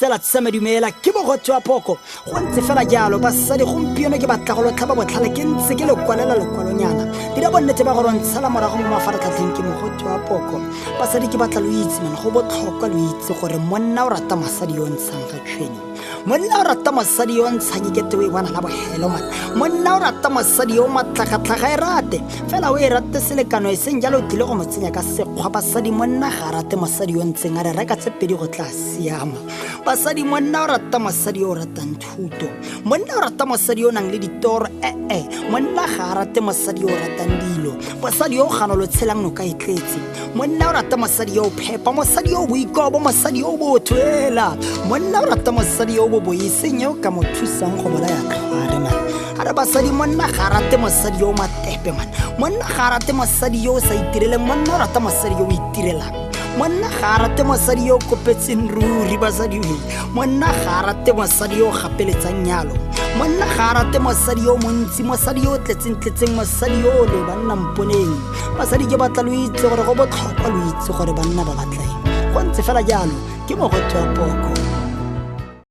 Tsela tsa medumela ke mogotsi wa poko. Go ntse fela jalo basadi, gompieno ke batla go lo tlhaba botlhale, ke ntse ke le kwalela lekwalonyana. Dira bonnete ba gore ntshela morago mo mafaratlhatlheng, ke mogotsi wa poko. Basadi, ke batla lo itse man, go botlhokwa lo itse gore monna o rata mosadi yo o ntshang ga tšhwene. Monna o rata mosadi yo o ntshang ekete o e bona la bogelo man. Monna o rata mosadi yo o matlhagatlhaga, e rate fela o e rate selekano, e seng jalo o tlile go mo tsenya ka sekgwa. Basadi, monna ga a rate mosadi yo ntseng a re reka tse pedi go tla siama. Basadi, monna o rata mosadi yo o ratang thuto. Monna o rata mosadi yo o nang le ditoro. Ee, monna ga a rate mosadi yo o ratang dilo, mosadi yo o ganolo tshelang noka e tletse. Monna o rata mosadi yo o phepa, mosadi yo o boikobo, mosadi yo o botho ela. Monna o rata mosadi yo o boboi, seng yo o ka mo thusang go bolaya tlhware man. A re basadi, monna ga a rate mosadi yo o matepe man. Monna ga a rate mosadi yo o sa itireleng. Monna o rata mosadi yo o itirelang. Monna ga a rate mosadi yo o kopetseng ruri. Basadi we, monna ga a rate mosadi yo o gapeletsang nyalo. Monna ga a rate mosadi yo montsi, mosadi yo o tletseng-tletseng, mosadi yo o le banna mponeng. Basadi, ke batla lo itse gore go botlhokwa lo itse gore banna ba batla eng. Go ntse fela jalo, ke mogotsi wa poko.